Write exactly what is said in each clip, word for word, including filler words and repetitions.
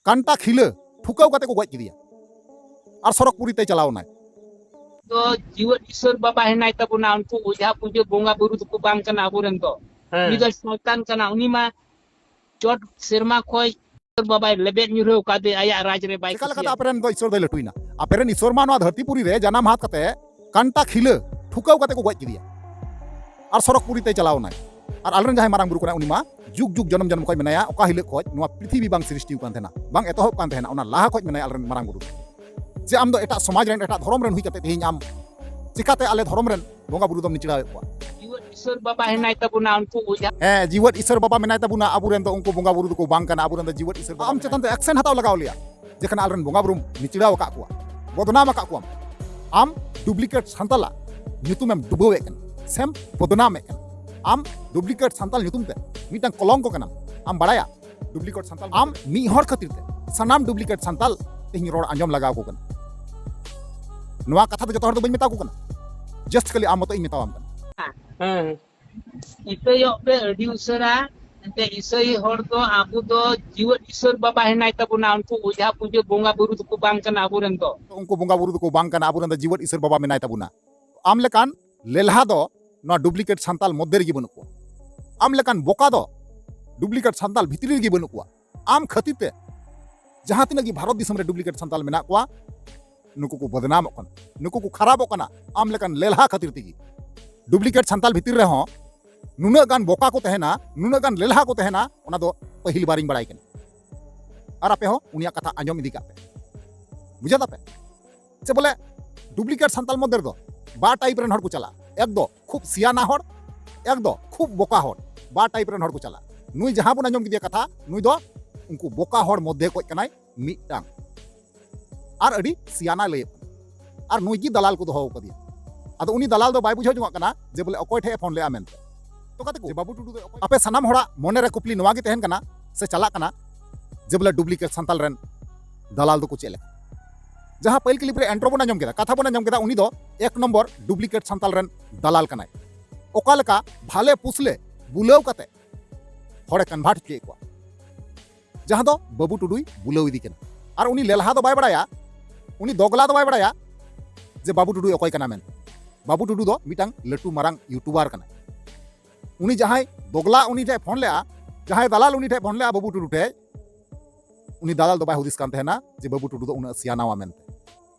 ᱠᱟᱱᱴᱟ ᱠᱷᱤᱞᱟᱹ ᱴᱷᱩᱠᱟᱹᱣ ᱠᱟᱛᱮ ᱠᱚ ᱜᱚᱡ ᱠᱮᱫᱮᱭᱟ ᱟᱨ ᱥᱚᱨᱚᱜᱽᱯᱩᱨᱤ ᱛᱮᱭ ᱪᱟᱞᱟᱣ ᱮᱱᱟᱭ᱾ ᱫᱚ ᱡᱤᱣᱮᱫ ᱤᱥᱚᱨ ᱵᱟᱵᱟ ᱦᱮᱱᱟᱭ ᱛᱟᱵᱚᱱᱟ, ᱩᱱᱠᱩ ᱚᱡᱷᱟ ᱯᱩᱡᱟᱹ ᱵᱚᱸᱜᱟ ᱵᱩᱨᱩ ᱫᱚᱠᱚ ᱵᱟᱝ ᱠᱟᱱᱟ ᱟᱵᱚᱨᱮᱱ ᱫᱚ᱾ ᱦᱮᱸ᱾ ᱩᱱᱤ ᱫᱚ ᱥᱚᱭᱛᱟᱱ ᱠᱟᱱᱟ, ᱩᱱᱤ ᱢᱟ ᱪᱚᱴ ᱥᱮᱨᱢᱟ ᱠᱷᱚᱡ ᱤᱥᱚᱨ ᱵᱟᱵᱟᱭ ᱞᱮᱵᱮᱫ ᱧᱩᱨᱦᱟᱹᱣ ᱠᱟᱫᱮ ᱟᱭᱟᱜ ᱨᱟᱡᱽ ᱨᱮ ᱵᱟᱭ ᱪᱮᱠᱟ ᱞᱮᱠᱟᱛᱮ ᱠᱩᱥᱤᱭᱟᱜ᱾ ᱟᱯᱮᱨᱮᱱ ᱫᱚ ᱤᱥᱚᱨ ᱫᱚᱭ ᱞᱟᱹᱴᱩᱭᱮᱱᱟ? ᱟᱯᱮᱨᱮᱱ ᱤᱥᱚᱨ ᱢᱟ ᱱᱚᱣᱟ ᱫᱷᱟᱹᱨᱛᱤ ᱯᱩᱨᱤ ᱨᱮ ᱡᱟᱱᱟᱢ ᱦᱟᱛ ᱠᱟᱛᱮ ᱠᱟᱱᱴᱟ ᱠᱷᱤᱞᱟᱹ ᱴᱷᱩᱠᱟᱹᱣ ᱠᱟᱛᱮ ᱠᱚ ᱜᱚᱡ ᱠᱮᱫᱮᱭᱟ ᱟᱨ ᱥᱚᱨᱚᱜᱽᱯᱩᱨᱤ ᱛᱮᱭ ᱪᱟᱞᱟᱣ ᱮᱱᱟᱭ᱾ ᱟᱨ ᱟᱞᱮᱨᱮᱱ ᱡᱟᱦᱟᱸᱭ ᱢᱟᱨᱟᱝ ᱵᱩᱨᱩ ᱠᱟᱱᱟᱭ, ᱩᱱᱤ ᱢᱟ ᱡᱩᱜᱽ ᱡᱩᱜᱽ ᱡᱚᱱᱚᱢ ᱡᱚᱱᱚᱢ ᱠᱷᱚᱡ ᱢᱮᱱᱟᱭᱟ, ᱚᱠᱟ ᱦᱤᱞᱳᱜ ᱠᱷᱚᱡ ᱱᱚᱣᱟ ᱯᱨᱤᱛᱷᱤᱵᱤ ᱵᱟᱝ ᱥᱨᱤᱥᱴᱤ ᱟᱠᱟᱱ ᱛᱟᱦᱮᱱᱟ, ᱵᱟᱝ ᱮᱛᱚᱦᱚᱵ ᱠᱟᱱ ᱛᱟᱦᱮᱱᱟ, ᱚᱱᱟ ᱞᱟᱦᱟ ᱠᱷᱚᱡ ᱢᱮᱱᱟᱭᱟ ᱟᱞᱮᱨᱮᱱ ᱢᱟᱨᱟᱝ ᱵᱩᱨᱩ᱾ ᱡᱮ ᱟᱢ ᱫᱚ ᱮᱴᱟᱜ ᱥᱚᱢᱟᱡᱽ ᱨᱮᱱ, ᱮᱴᱟᱜ ᱫᱷᱚᱨᱚᱢ ᱨᱮᱱ ᱦᱩᱭ ᱠᱟᱛᱮ ᱛᱮᱦᱮᱧ ᱟᱢ ᱪᱤᱠᱟᱛᱮ ᱟᱞᱮ ᱫᱷᱚᱨᱚᱢ ᱨᱮᱱ ᱵᱚᱸᱜᱟ ᱵᱩᱨᱩ ᱫᱚᱢ ᱱᱤᱪᱲᱟᱣᱮᱫ ᱠᱚᱣᱟ? ᱡᱤᱣᱮᱫ ᱤᱥᱚᱨ ᱵᱟᱵᱟ ᱦᱮᱱᱟᱭ ᱛᱟᱵᱚᱱᱟ, ᱩᱱᱠᱩ ᱚᱡᱷᱟ᱾ ᱦᱮᱸ, ᱡᱤᱣᱮᱫ ᱤᱥᱚᱨ ᱵᱟᱵᱟ ᱢᱮᱱᱟᱭ ᱛᱟᱵᱚᱱᱟ, ᱟᱵᱚᱨᱮᱱ ᱫᱚ ᱩᱱᱠᱩ ᱵᱚᱸᱜᱟ ᱵᱩᱨᱩ ᱫᱚᱠᱚ ᱵᱟᱝ ᱠᱟᱱᱟ, ᱟᱵᱚᱨᱮᱱ ᱫᱚ ᱡᱤᱣᱮᱫ ᱤᱥᱚᱨ ᱵᱟᱵᱟ ᱟᱢ ᱢᱮᱱᱟᱭ ᱪᱮᱛᱟᱱ ᱛᱮ ᱛᱟᱵᱚᱱᱟ᱾ ᱮᱠᱥᱮᱱ ᱦᱟᱛᱟᱣ ᱞᱟᱜᱟᱣ ᱞᱮᱭᱟ, ᱡᱮᱠᱷᱟᱱ ᱟᱞᱮᱨᱮᱱ ᱵᱚᱸᱜᱟ ᱵᱩᱨᱩᱢ ᱱᱤᱪᱲᱟᱣ ᱟᱠᱟᱫ ᱠᱚᱣᱟ, ᱵᱚᱫᱱᱟᱢ ᱟᱠᱟᱫ ᱠᱚᱣᱟᱢ᱾ ᱟᱢ ᱰᱩᱯᱞᱤᱠᱮᱴ ᱥᱟᱱᱛᱟᱞᱟᱜ ᱧᱩᱛᱩᱢᱮᱢ ᱰᱩᱵᱟᱹᱣᱮᱫ ᱠᱟᱱᱟ, ᱥᱮᱢ ᱵᱚᱫᱱᱟᱢᱮᱫ ᱠᱟᱱᱟ᱾ ᱟᱢ ᱰᱩᱯᱞᱤᱠᱮᱴ ᱥᱟᱱᱛᱟᱞ ᱧᱩᱛᱩᱢ ᱛᱮ ᱢᱤᱫᱴᱟᱝ ᱠᱚᱞᱚᱝᱠᱚ ᱠᱟᱱᱟᱢ, ᱟᱢ ᱵᱟᱲᱟᱭᱟ? ᱰᱩᱯᱞᱤᱠᱮᱴ ᱥᱟᱱᱛᱟᱞ ᱟᱢ ᱢᱤᱫ ᱦᱚᱲ ᱠᱷᱟᱹᱛᱤᱨ ᱛᱮ ᱥᱟᱱᱟᱢ ᱰᱩᱯᱞᱤᱠᱮᱴ ᱥᱟᱱᱛᱟᱞ ᱛᱮᱦᱮᱧ ᱨᱚᱲ ᱟᱸᱡᱚᱢ ᱞᱟᱜᱟᱣ ᱟᱠᱚ ᱠᱟᱱᱟ᱾ ᱱᱚᱣᱟ ᱠᱟᱛᱷᱟ ᱫᱚ ᱡᱚᱛᱚ ᱦᱚᱲ ᱫᱚ ᱵᱟᱹᱧ ᱢᱮᱛᱟ ᱠᱚ ᱠᱟᱱᱟ, ᱡᱟᱥᱴ ᱠᱷᱟᱹᱞᱤ ᱟᱢ ᱢᱚᱛᱚ ᱤᱧ ᱢᱮᱛᱟᱣᱟᱢ ᱠᱟᱱᱟ᱾ ᱦᱮᱸ᱾ ᱤᱥᱟᱹᱭᱚᱜ ᱯᱮ ᱟᱹᱰᱤ ᱩᱥᱟᱹᱨᱟ, ᱮᱱᱛᱮ ᱤᱥᱟᱹᱭ ᱦᱚᱲ ᱫᱚ ᱟᱵᱚ ᱫᱚ ᱡᱤᱣᱮᱫ ᱤᱥᱚᱨ ᱵᱟᱵᱟ ᱦᱮᱱᱟᱭ ᱛᱟᱵᱚᱱᱟ, ᱩᱱᱠᱩ ᱚᱡᱷᱟ ᱯᱩᱡᱟᱹ ᱵᱚᱸᱜᱟ ᱵᱩᱨᱩ ᱫᱚᱠᱚ ᱵᱟᱝ ᱠᱟᱱᱟ ᱟᱵᱚᱨᱮᱱ ᱫᱚ᱾ ᱩᱱᱠᱩ ᱵᱚᱸᱜᱟ ᱵᱩᱨᱩ ᱫᱚᱠᱚ ᱵᱟᱝ ᱠᱟᱱᱟ, ᱟᱵᱚᱨᱮᱱ ᱫᱚ ᱡᱤᱣᱮᱫ ᱤᱥᱚᱨ ᱵᱟᱵᱟ ᱢᱮᱱᱟᱭ ᱛᱟᱵᱚᱱᱟ᱾ ᱟᱢ ᱞᱮᱠᱟᱱ ᱞᱮᱞᱦᱟ ᱫᱚ ᱱᱚᱣᱟ ᱰᱩᱯᱞᱤᱠᱮᱴ ᱥᱟᱱᱛᱟᱞ ᱢᱚᱫᱽᱫᱷᱮ ᱨᱮᱜᱮ ᱵᱟᱹᱱᱩᱜ ᱠᱚᱣᱟ᱾ ᱟᱢ ᱞᱮᱠᱟᱱ ᱵᱚᱠᱟ ᱫᱚ ᱰᱩᱯᱞᱤᱠᱮᱴ ᱥᱟᱱᱛᱟᱞ ᱵᱷᱤᱛᱨᱤ ᱨᱮᱜᱮ ᱵᱟᱹᱱᱩᱜ ᱠᱚᱣᱟ᱾ ᱟᱢ ᱠᱷᱟᱹᱛᱤᱨ ᱛᱮ ᱡᱟᱦᱟᱸ ᱛᱤᱱᱟᱹᱜ ᱜᱮ ᱵᱷᱟᱨᱚᱛ ᱫᱤᱥᱚᱢ ᱨᱮ ᱰᱩᱯᱞᱤᱠᱮᱴ ᱥᱟᱱᱛᱟᱞ ᱢᱮᱱᱟᱜ ᱠᱚᱣᱟ, ᱱᱩᱠᱩ ᱠᱚ ᱵᱚᱫᱱᱟᱢᱚᱜ ᱠᱟᱱᱟ, ᱱᱩᱠᱩ ᱠᱚ ᱠᱷᱟᱨᱟᱯᱚᱜ ᱠᱟᱱᱟ ᱟᱢ ᱞᱮᱠᱟᱱ ᱞᱮᱞᱦᱟ ᱠᱷᱟᱹᱛᱤᱨ ᱛᱮᱜᱮ᱾ ᱰᱩᱯᱞᱤᱠᱮᱴ ᱥᱟᱱᱛᱟᱞ ᱵᱷᱤᱛᱤᱨ ᱨᱮᱦᱚᱸ ᱱᱩᱱᱟᱹᱜ ᱜᱟᱱ ᱵᱚᱠᱟ ᱠᱚ ᱛᱟᱦᱮᱱᱟ, ᱱᱩᱱᱟᱹᱜ ᱜᱟᱱ ᱞᱮᱞᱦᱟ ᱠᱚ ᱛᱟᱦᱮᱱᱟ, ᱚᱱᱟ ᱫᱚ ᱯᱟᱹᱦᱤᱞ ᱵᱟᱨᱤᱧ ᱵᱟᱲᱟᱭ ᱠᱟᱱᱟ᱾ ᱟᱨ ᱟᱯᱮ ᱦᱚᱸ ᱩᱱᱤᱭᱟᱜ ᱠᱟᱛᱷᱟ ᱟᱸᱡᱚᱢ ᱤᱫᱤ ᱠᱟᱜ ᱯᱮ, ᱵᱩᱡᱷᱟᱹᱣ ᱫᱟᱯᱮ? ᱪᱮ ᱵᱚᱞᱮ ᱰᱩᱯᱞᱤᱠᱮᱴ ᱥᱟᱱᱛᱟᱞ ᱢᱚᱫᱽᱫᱷᱮ ᱨᱮᱫᱚ ᱵᱟᱨ ᱴᱟᱭᱤᱯ ᱨᱮᱱ ᱦᱚᱲ ᱠᱚ ᱪᱟᱞᱟᱜᱼᱟ, ᱮᱠ ᱫᱚ ᱠᱷᱩᱵ ᱥᱤᱭᱟᱱᱟ ᱦᱚᱲ, ᱮᱠ ᱫᱚ ᱠᱷᱩᱵ ᱵᱚᱠᱟ ᱦᱚᱲ᱾ ᱵᱟᱨ ᱴᱟᱭᱤᱯ ᱨᱮᱱ ᱦᱚᱲ ᱠᱚ ᱪᱟᱞᱟᱜᱼᱟ᱾ ᱱᱩᱭ ᱡᱟᱦᱟᱸ ᱵᱚᱱ ᱟᱸᱡᱚᱢ ᱠᱮᱫᱮᱭᱟ ᱠᱟᱛᱷᱟ, ᱱᱩᱭ ᱫᱚ ᱩᱱᱠᱩ ᱵᱚᱠᱟ ᱦᱚᱲ ᱢᱚᱫᱽᱫᱷᱮ ᱠᱷᱚᱡ ᱠᱟᱱᱟᱭ ᱢᱤᱫᱴᱟᱝ, ᱟᱨ ᱟᱹᱰᱤ ᱥᱤᱭᱟᱱᱟᱭ ᱞᱟᱹᱭᱮᱫ ᱠᱟᱱᱟ, ᱟᱨ ᱱᱩᱭ ᱜᱮ ᱫᱟᱞᱟᱞ ᱠᱚ ᱫᱚᱦᱚ ᱟᱠᱟᱫᱮᱭᱟ᱾ ᱟᱫᱚ ᱩᱱᱤ ᱫᱟᱞᱟᱞ ᱫᱚ ᱵᱟᱭ ᱵᱩᱡᱷᱟᱹᱣ ᱡᱚᱝᱟᱜ ᱠᱟᱱᱟ ᱡᱮ ᱵᱚᱞᱮ ᱚᱠᱚᱭ ᱴᱷᱮᱡ ᱮ ᱯᱷᱳᱱ ᱞᱮᱜᱼᱟ ᱢᱮᱱᱛᱮ᱾ ᱛᱚ ᱜᱟᱛᱮ ᱠᱚ, ᱡᱮ ᱵᱟᱹᱵᱩ ᱴᱩᱰᱩ ᱫᱚ ᱚᱠᱚᱭ? ᱟᱯᱮ ᱥᱟᱱᱟᱢ ᱦᱚᱲᱟᱜ ᱢᱚᱱᱮ ᱨᱮ ᱠᱩᱠᱞᱤ ᱱᱚᱣᱟ ᱜᱮ ᱛᱟᱦᱮᱱ ᱠᱟᱱᱟ ᱥᱮ ᱪᱟᱞᱟᱜ ᱠᱟᱱᱟ ᱡᱮ ᱵᱚᱞᱮ ᱰᱩᱯᱞᱤᱠᱮᱴ ᱥᱟᱱᱛᱟᱞ ᱨᱮᱱ ᱫᱟᱞᱟᱞ ᱫᱚᱠᱚ ᱪᱮᱫ ᱞᱮᱠᱟ? ᱡᱟᱦᱟᱸ ᱯᱟᱹᱦᱤᱞ ᱠᱞᱤᱯ ᱨᱮ ᱮᱱᱴᱨᱳ ᱵᱚᱱ ᱟᱸᱡᱚᱢ ᱠᱮᱫᱟ, ᱠᱟᱛᱷᱟ ᱵᱚᱱ ᱟᱸᱡᱚᱢ ᱠᱮᱫᱟ, ᱩᱱᱤ ᱫᱚ ᱮᱠ ᱱᱚᱢᱵᱚᱨ ᱰᱩᱯᱞᱤᱠᱮᱴ ᱥᱟᱱᱛᱟᱞ ᱨᱮᱱ ᱫᱟᱞᱟᱞ ᱠᱟᱱᱟᱭ᱾ ᱚᱠᱟ ᱞᱮᱠᱟ ᱵᱷᱟᱞᱮ ᱯᱩᱥᱞᱮ ᱵᱩᱞᱟᱹᱣ ᱠᱟᱛᱮ ᱦᱚᱲᱮ ᱠᱚᱱᱵᱷᱟᱨᱴ ᱦᱚᱪᱚᱭᱮᱫ ᱠᱚᱣᱟ᱾ ᱡᱟᱦᱟᱸ ᱫᱚ ᱵᱟᱹᱵᱩ ᱴᱩᱰᱩᱭ ᱵᱩᱞᱟᱹᱣ ᱤᱫᱤ ᱠᱟᱱᱟ᱾ ᱟᱨ ᱩᱱᱤ ᱞᱮᱞᱦᱟ ᱫᱚ ᱵᱟᱭ ᱵᱟᱲᱟᱭᱟ, ᱩᱱᱤ ᱫᱚᱜᱽᱞᱟ ᱫᱚ ᱵᱟᱭ ᱵᱟᱲᱟᱭᱟ ᱡᱮ ᱵᱟᱹᱵᱩ ᱴᱩᱰᱩ ᱚᱠᱚᱭ ᱠᱟᱱᱟ ᱢᱮᱱᱛᱮ᱾ ᱵᱟᱹᱵᱩ ᱴᱩᱰᱩ ᱫᱚ ᱢᱤᱫᱴᱟᱝ ᱞᱟᱹᱴᱩ ᱢᱟᱨᱟᱝ YouTuber ᱠᱟᱱᱟᱭ᱾ ᱩᱱᱤ ᱡᱟᱦᱟᱸᱭ ᱫᱚᱜᱽᱞᱟ ᱩᱱᱤ ᱴᱷᱮᱱ ᱯᱷᱳᱱ ᱞᱮᱜᱼᱟ, ᱡᱟᱦᱟᱸᱭ ᱫᱟᱞᱟᱞ ᱩᱱᱤ ᱴᱷᱮᱱ ᱯᱷᱳᱱ ᱞᱮᱜᱼᱟ ᱵᱟᱹᱵᱩ ᱴᱩᱰᱩ ᱴᱷᱮᱱ, ᱩᱱᱤ ᱫᱟᱞᱟᱞ ᱫᱚ ᱵᱟᱭ ᱦᱩᱫᱤᱥ ᱠᱟᱱ ᱛᱟᱦᱮᱱᱟ ᱡᱮ ᱵᱟᱹᱵᱩ ᱴᱩᱰᱩ ᱫᱚ ᱩᱱᱟᱹᱜ ᱥᱤᱭᱟᱱᱟᱣᱟ ᱢᱮᱱᱛᱮ᱾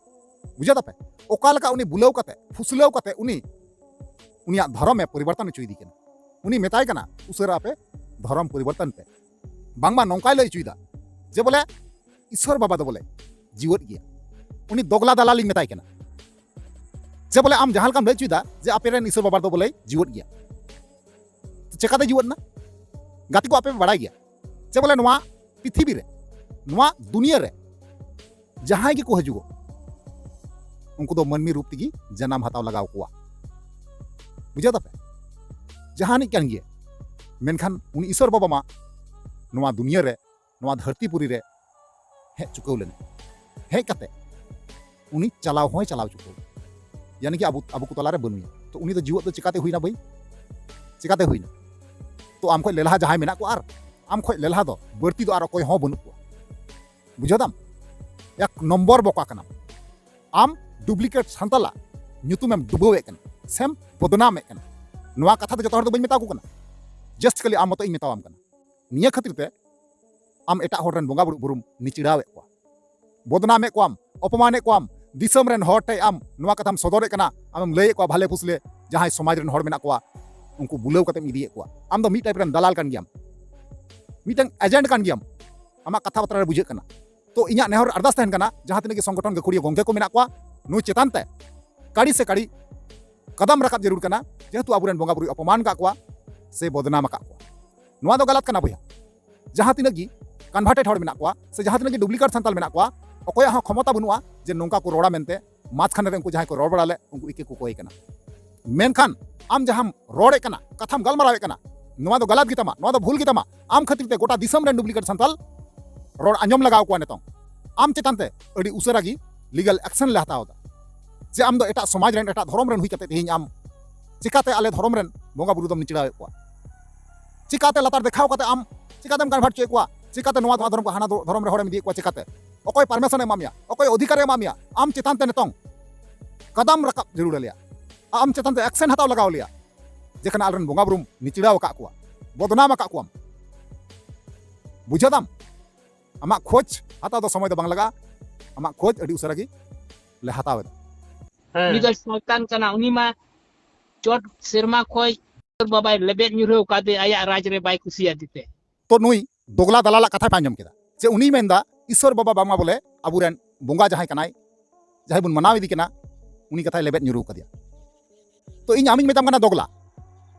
ᱵᱩᱡᱷᱟᱹᱣ ᱫᱟᱯᱮ? ᱚᱠᱟ ᱞᱮᱠᱟ ᱩᱱᱤ ᱵᱩᱞᱟᱹᱣ ᱠᱟᱛᱮ, ᱯᱷᱩᱥᱞᱟᱹᱣ ᱠᱟᱛᱮ ᱩᱱᱤ ᱩᱱᱤᱭᱟᱜ ᱫᱷᱚᱨᱚᱢᱮ ᱯᱚᱨᱤᱵᱚᱨᱛᱚᱱ ᱦᱚᱪᱚᱭᱮᱫᱮ ᱠᱟᱱᱟ᱾ ᱩᱱᱤ ᱢᱮᱛᱟᱭ ᱠᱟᱱᱟ, "ᱩᱥᱟᱹᱨᱟ ᱟᱯᱮ ᱫᱷᱚᱨᱚᱢ ᱯᱚᱨᱤᱵᱚᱨᱛᱚᱱ ᱯᱮ᱾" ᱵᱟᱝᱢᱟ ᱱᱚᱝᱠᱟᱭ ᱞᱟᱹᱭ ᱦᱚᱪᱚᱭᱮᱫᱟ ᱡᱮ ᱵᱚᱞᱮ ᱤᱥᱚᱨ ᱵᱟᱵᱟ ᱫᱚ ᱵᱚᱞᱮ ᱡᱤᱣᱮᱫ ᱜᱮᱭᱟ᱾ ᱩᱱᱤ ᱫᱚᱜᱽᱞᱟ ᱫᱟᱞᱟᱞᱤᱧ ᱢᱮᱛᱟᱭ ᱠᱟᱱᱟ ᱡᱮ ᱵᱚᱞᱮ ᱟᱢ ᱡᱟᱦᱟᱸ ᱞᱮᱠᱟᱢ ᱞᱟᱹᱭ ᱦᱚᱪᱚᱭᱮᱫᱟ ᱡᱮ ᱟᱯᱮ ᱨᱮᱱ ᱤᱥᱚᱨ ᱵᱟᱵᱟ ᱫᱚ ᱵᱚᱞᱮ ᱡᱤᱣᱮᱫ ᱜᱮᱭᱟ, ᱪᱮᱠᱟᱛᱮ ᱡᱤᱣᱮᱫ ᱮᱱᱟ? ᱜᱟᱛᱮ ᱠᱚ, ᱟᱯᱮ ᱯᱮ ᱵᱟᱲᱟᱭ ᱜᱮᱭᱟ ᱡᱮ ᱵᱚᱞᱮ ᱱᱚᱣᱟ ᱯᱨᱤᱛᱷᱤᱵᱤ ᱨᱮ, ᱱᱚᱣᱟ ᱫᱩᱱᱤᱭᱟᱹ ᱨᱮ ᱡᱟᱦᱟᱸᱭ ᱜᱮᱠᱚ ᱦᱤᱡᱩᱜᱚᱜ, ᱩᱱᱠᱩ ᱫᱚ ᱢᱟᱹᱱᱢᱤ ᱨᱩᱯ ᱛᱮᱜᱮ ᱡᱟᱱᱟᱢ ᱦᱟᱛᱟᱣ ᱞᱟᱜᱟᱣ ᱠᱚᱣᱟ᱾ ᱵᱩᱡᱷᱟᱹᱣ ᱫᱟᱯᱮ? ᱡᱟᱦᱟᱱᱤᱡ ᱠᱟᱱ ᱜᱮᱭᱟ, ᱢᱮᱱᱠᱷᱟᱱ ᱩᱱᱤ ᱤᱥᱚᱨ ᱵᱟᱵᱟ ᱢᱟ ᱱᱚᱣᱟ ᱫᱩᱱᱤᱭᱟᱹ ᱨᱮ, ᱱᱚᱣᱟ ᱫᱷᱟᱹᱨᱛᱤ ᱯᱩᱨᱤ ᱨᱮ ᱦᱮᱡ ᱪᱩᱠᱟᱹᱣ ᱞᱮᱱᱟ᱾ ᱦᱮᱡ ᱠᱟᱛᱮ ᱩᱱᱤ ᱪᱟᱞᱟᱣ ᱦᱚᱸᱭ ᱪᱟᱞᱟᱣ ᱪᱩᱠᱟᱹᱣ ᱞᱮᱱᱟ᱾ ᱭᱟᱱᱤ ᱠᱤ ᱟᱵᱚ, ᱟᱵᱚ ᱠᱚ ᱛᱟᱞᱟᱨᱮ ᱵᱟᱹᱱᱩᱭᱟ᱾ ᱛᱚ ᱩᱱᱤ ᱫᱚ ᱡᱤᱣᱮᱫ ᱫᱚ ᱪᱤᱠᱟᱛᱮ ᱦᱩᱭᱱᱟ ᱵᱷᱟᱹᱭ? ᱪᱤᱠᱟᱛᱮ ᱦᱩᱭᱱᱟ? ᱛᱚ ᱟᱢ ᱠᱷᱚᱡ ᱞᱮᱞᱦᱟ ᱡᱟᱦᱟᱸᱭ ᱢᱮᱱᱟᱜ ᱠᱚᱣᱟ, ᱟᱨ ᱟᱢ ᱠᱷᱚᱡ ᱞᱮᱞᱦᱟ ᱫᱚ ᱵᱟᱹᱲᱛᱤ ᱫᱚ ᱟᱨ ᱚᱠᱚᱭ ᱦᱚᱸ ᱵᱟᱹᱱᱩᱜ ᱠᱚᱣᱟ᱾ ᱵᱩᱡᱷᱟᱹᱣ ᱫᱟᱢ? ᱮᱠ ᱱᱚᱢᱵᱚᱨ ᱵᱚᱠᱟ ᱠᱟᱱᱟᱢ᱾ ᱟᱢ ᱰᱩᱯᱞᱤᱠᱮᱴ ᱥᱟᱱᱛᱟᱞᱟᱜ ᱧᱩᱛᱩᱢᱮᱢ ᱰᱩᱵᱟᱹᱣᱮᱫ ᱠᱟᱱᱟ, ᱥᱮᱢ ᱵᱚᱫᱱᱟᱢᱮᱫ ᱠᱟᱱᱟ᱾ ᱱᱚᱣᱟ ᱠᱟᱛᱷᱟ ᱫᱚ ᱡᱚᱛᱚ ᱦᱚᱲ ᱫᱚ ᱵᱟᱹᱧ ᱢᱮᱛᱟ ᱠᱚ ᱠᱟᱱᱟ, ᱡᱟᱥᱴ ᱠᱷᱟᱹᱞᱤ ᱟᱢ ᱢᱚᱛᱚ ᱤᱧ ᱢᱮᱛᱟᱣᱟᱢ ᱠᱟᱱᱟ᱾ ᱱᱤᱭᱟᱹ ᱠᱷᱟᱹᱛᱤᱨ ᱛᱮ ᱟᱢ ᱮᱴᱟᱜ ᱦᱚᱲ ᱨᱮᱱ ᱵᱚᱸᱜᱟ ᱵᱩᱨᱩ ᱵᱩᱨᱩᱢ ᱱᱤᱪᱲᱟᱣᱮᱫ ᱠᱚᱣᱟ, ᱵᱚᱫᱱᱟᱢᱮᱫ ᱠᱚᱣᱟᱢ, ᱚᱯᱚᱢᱟᱱᱮᱫ ᱠᱚᱣᱟᱢ᱾ ᱫᱤᱥᱚᱢ ᱨᱮᱱ ᱦᱚᱲ ᱴᱷᱮᱡ ᱟᱢ ᱱᱚᱣᱟ ᱠᱟᱛᱷᱟᱢ ᱥᱚᱫᱚᱨᱮᱫ ᱠᱟᱱᱟ, ᱟᱢᱮᱢ ᱞᱟᱹᱭᱮᱫ ᱠᱚᱣᱟ ᱵᱷᱟᱞᱮ ᱯᱷᱩᱥᱞᱮ ᱡᱟᱦᱟᱸᱭ ᱥᱚᱢᱟᱡᱽ ᱨᱮᱱ ᱦᱚᱲ ᱢᱮᱱᱟᱜ ᱠᱚᱣᱟ, ᱩᱱᱠᱩ ᱵᱩᱞᱟᱹᱣ ᱠᱟᱛᱮᱢ ᱤᱫᱤᱭᱮᱫ ᱠᱚᱣᱟ᱾ ᱟᱢ ᱫᱚ ᱢᱤᱫ ᱴᱟᱭᱤᱯ ᱨᱮᱱ ᱫᱟᱞᱟᱞ ᱠᱟᱱ ᱜᱮᱭᱟᱢ, ᱢᱤᱫᱴᱟᱝ ᱮᱡᱮᱱᱴ ᱠᱟᱱ ᱜᱮᱭᱟᱢ᱾ ᱟᱢᱟᱜ ᱠᱟᱛᱷᱟ ᱵᱟᱛᱨᱟ ᱨᱮ ᱵᱩᱡᱷᱟᱹᱜ ᱠᱟᱱᱟ᱾ ᱛᱚ ᱤᱧᱟᱹᱜ ᱱᱮᱦᱚᱨ ᱟᱨᱫᱟᱥ ᱛᱟᱦᱮᱱ ᱠᱟᱱᱟ, ᱡᱟᱦᱟᱸ ᱛᱤᱱᱟᱹᱜ ᱜᱮ ᱥᱚᱝᱜᱚᱴᱷᱚᱱ ᱜᱟᱹᱠᱷᱩᱲᱤᱭᱟᱹ ᱜᱚᱝᱠᱮ ᱠᱚ ᱢᱮᱱᱟᱜ ᱠᱚᱣᱟ, ᱱᱩᱭ ᱪᱮᱛᱟᱱ ᱛᱮ ᱠᱟᱹᱲᱤ ᱥᱮ ᱠᱟᱹᱲᱤ ᱠᱟᱫᱟᱢ ᱨᱟᱠᱟᱵ ᱡᱟᱹᱨᱩᱲ ᱠᱟᱱᱟ, ᱡᱮᱦᱮᱛᱩ ᱟᱵᱚᱨᱮᱱ ᱵᱚᱸᱜᱟ ᱵᱩᱨᱩᱭ ᱚᱯᱚᱢᱟᱱ ᱟᱠᱟᱫ ᱠᱚᱣᱟ ᱥᱮ ᱵᱚᱫᱱᱟᱢ ᱟᱠᱟᱫ ᱠᱚᱣᱟ᱾ ᱱᱚᱣᱟ ᱫᱚ ᱜᱟᱞᱟᱛ ᱠᱟᱱᱟ ᱵᱚᱭᱦᱟ᱾ ᱡᱟᱦᱟᱸ ᱛᱤᱱᱟᱹᱜ ᱜᱮ ᱠᱚᱱᱵᱷᱟᱨᱴᱮᱰ ᱦᱚᱲ ᱢᱮᱱᱟᱜ ᱠᱚᱣᱟ ᱥᱮ ᱡᱟᱦᱟᱸ ᱛᱤᱱᱟᱹᱜ ᱜᱮ ᱰᱩᱯᱞᱤᱠᱮᱴ ᱥᱟᱱᱛᱟᱞ ᱢᱮᱱᱟᱜ ᱠᱚᱣᱟ, ᱚᱠᱚᱭᱟᱜ ᱦᱚᱸ ᱠᱷᱚᱢᱚᱛᱟ ᱵᱟᱹᱱᱩᱜᱼᱟ ᱡᱮ ᱱᱚᱝᱠᱟ ᱠᱚ ᱨᱚᱲᱟ ᱢᱮᱱᱛᱮ᱾ ᱢᱟᱡᱷᱠᱷᱟᱱᱮ ᱨᱮ ᱩᱱᱠᱩ ᱡᱟᱦᱟᱸᱭ ᱠᱚ ᱨᱚᱲ ᱵᱟᱲᱟ ᱞᱮᱫ, ᱩᱱᱠᱩ ᱤᱠᱟᱹ ᱠᱚ ᱠᱚᱭ ᱠᱟᱱᱟ᱾ ᱢᱮᱱᱠᱷᱟᱱ ᱟᱢ ᱡᱟᱦᱟᱸᱢ ᱨᱚᱲᱮᱫ ᱠᱟᱱᱟ, ᱠᱟᱛᱷᱟᱢ ᱜᱟᱞᱢᱟᱨᱟᱣᱮᱫ ᱠᱟᱱᱟ, ᱱᱚᱣᱟ ᱫᱚ ᱜᱟᱞᱟᱛ ᱜᱮᱛᱟᱢᱟ, ᱱᱚᱣᱟ ᱫᱚ ᱵᱷᱩᱞ ᱜᱮᱛᱟᱢᱟ᱾ ᱟᱢ ᱠᱷᱟᱹᱛᱤᱨ ᱛᱮ ᱜᱚᱴᱟ ᱫᱤᱥᱚᱢ ᱨᱮᱱ ᱰᱩᱯᱞᱤᱠᱮᱴ ᱥᱟᱱᱛᱟᱞ ᱨᱚᱲ ᱟᱸᱡᱚᱢ ᱞᱟᱜᱟᱣ ᱠᱚᱣᱟ᱾ ᱱᱤᱛᱚᱝ ᱟᱢ ᱪᱮᱛᱟᱱ ᱛᱮ ᱟᱹᱰᱤ ᱩᱥᱟᱹᱨᱟ ᱜᱮ ᱞᱤᱜᱟᱞ ᱮᱠᱥᱮᱱ ᱞᱮ ᱦᱟᱛᱟᱣ ᱮᱫᱟ᱾ ᱡᱮ ᱟᱢ ᱫᱚ ᱮᱴᱟᱜ ᱥᱚᱢᱟᱡᱽ ᱨᱮᱱ, ᱮᱴᱟᱜ ᱫᱷᱚᱨᱚᱢ ᱨᱮᱱ ᱦᱩᱭ ᱠᱟᱛᱮ ᱛᱮᱦᱮᱧ ᱟᱢ ᱪᱤᱠᱟᱛᱮ ᱟᱞᱮ ᱫᱷᱚᱨᱚᱢ ᱨᱮᱱ ᱵᱚᱸᱜᱟ ᱵᱩᱨᱩ ᱫᱚᱢ ᱱᱤᱪᱲᱟᱣᱮᱫ ᱠᱚᱣᱟ? ᱪᱤᱠᱟᱛᱮ ᱞᱟᱛᱟᱨ ᱫᱮᱠᱷᱟᱣ ᱠᱟᱛᱮ ᱟᱢ ᱪᱤᱠᱟᱛᱮᱢ ᱠᱚᱱᱵᱷᱟᱨᱴ ᱦᱚᱪᱚᱭᱮᱫ ᱠᱚᱣᱟ? ᱪᱤᱠᱟᱹᱛᱮ ᱱᱚᱣᱟ ᱫᱷᱚᱨᱚᱢ ᱠᱷᱚᱱ ᱦᱟᱱᱟ ᱫᱷᱚᱨᱚᱢ ᱨᱮ ᱦᱚᱲᱮᱢ ᱤᱫᱤᱭᱮᱫ ᱠᱚᱣᱟ? ᱪᱤᱠᱟᱹᱛᱮ? ᱚᱠᱚᱭ ᱯᱟᱨᱢᱤᱥᱚᱱ ᱮ ᱮᱢᱟᱜ ᱢᱮᱭᱟ? ᱚᱠᱚᱭ ᱚᱫᱷᱤᱠᱟᱨ ᱮ ᱮᱢᱟᱜ ᱢᱮᱭᱟ ᱟᱢ ᱪᱮᱛᱟᱱ ᱛᱮ ᱱᱤᱛᱚᱝ ᱠᱟᱫᱟᱢ ᱨᱟᱠᱟᱵ ᱡᱟᱹᱨᱩᱲ ᱟᱞᱮᱭᱟ? ᱟᱢ ᱪᱮᱛᱟᱱ ᱛᱮ ᱮᱠᱥᱮᱱ ᱦᱟᱛᱟᱣ ᱞᱟᱜᱟᱣ ᱞᱮᱭᱟ, ᱡᱮᱠᱷᱟᱱ ᱟᱞᱮᱨᱮᱱ ᱵᱚᱸᱜᱟ ᱵᱩᱨᱩᱢ ᱱᱤᱪᱲᱟᱣ ᱟᱠᱟᱫ ᱠᱚᱣᱟ, ᱵᱚᱫᱱᱟᱢ ᱟᱠᱟᱫ ᱠᱚᱣᱟᱢ᱾ ᱵᱩᱡᱷᱟᱹᱣ ᱫᱟᱢ? ᱟᱢᱟᱜ ᱠᱷᱳᱡᱽ ᱦᱟᱛᱟᱣ ᱫᱚ ᱥᱚᱢᱚᱭ ᱫᱚ ᱵᱟᱝ ᱞᱟᱜᱟᱜᱼᱟ, ᱟᱢᱟᱜ ᱠᱷᱳᱡᱽ ᱟᱹᱰᱤ ᱩᱥᱟᱹᱨᱟ ᱜᱮ ᱞᱮ ᱦᱟᱛᱟᱣ ᱮᱫᱟ᱾ ᱩᱱᱤ ᱫᱚ ᱥᱚᱭᱛᱟᱱ ᱠᱟᱱᱟ, ᱩᱱᱤ ᱢᱟ ᱪᱚᱴ ᱥᱮᱨᱢᱟ ᱠᱷᱚᱡ ᱵᱟᱵᱟᱭ ᱞᱮᱵᱮᱫ ᱧᱩᱨᱦᱟᱹᱣ ᱠᱟᱫᱮ ᱟᱭᱟᱜ ᱨᱟᱡᱽ ᱨᱮ ᱵᱟᱭ ᱠᱩᱥᱤᱭᱟᱫᱮ ᱛᱮ᱾ ᱛᱚ ᱱᱩᱭ ᱫᱚᱜᱽᱞᱟ ᱫᱟᱞᱟᱞᱟᱜ ᱠᱟᱛᱷᱟ ᱯᱮ ᱟᱸᱡᱚᱢ ᱠᱮᱫᱟ, ᱡᱮ ᱩᱱᱤᱭ ᱢᱮᱱᱫᱟ ᱤᱥᱥᱚᱨ ᱵᱟᱵᱟ ᱵᱟᱝᱢᱟ ᱵᱚᱞᱮ ᱟᱵᱚᱨᱮᱱ ᱵᱚᱸᱜᱟ ᱡᱟᱦᱟᱸᱭ ᱠᱟᱱᱟᱭ, ᱡᱟᱦᱟᱸᱭ ᱵᱚᱱ ᱢᱟᱱᱟᱣ ᱤᱫᱤ ᱠᱟᱱᱟ, ᱩᱱᱤ ᱠᱟᱛᱷᱟᱭ ᱞᱮᱵᱮᱫ ᱧᱩᱨᱩ ᱠᱟᱫᱮᱭᱟ᱾ ᱛᱚ ᱤᱧ ᱟᱢᱤᱧ ᱢᱮᱛᱟᱢ ᱠᱟᱱᱟ ᱫᱚᱜᱽᱞᱟ,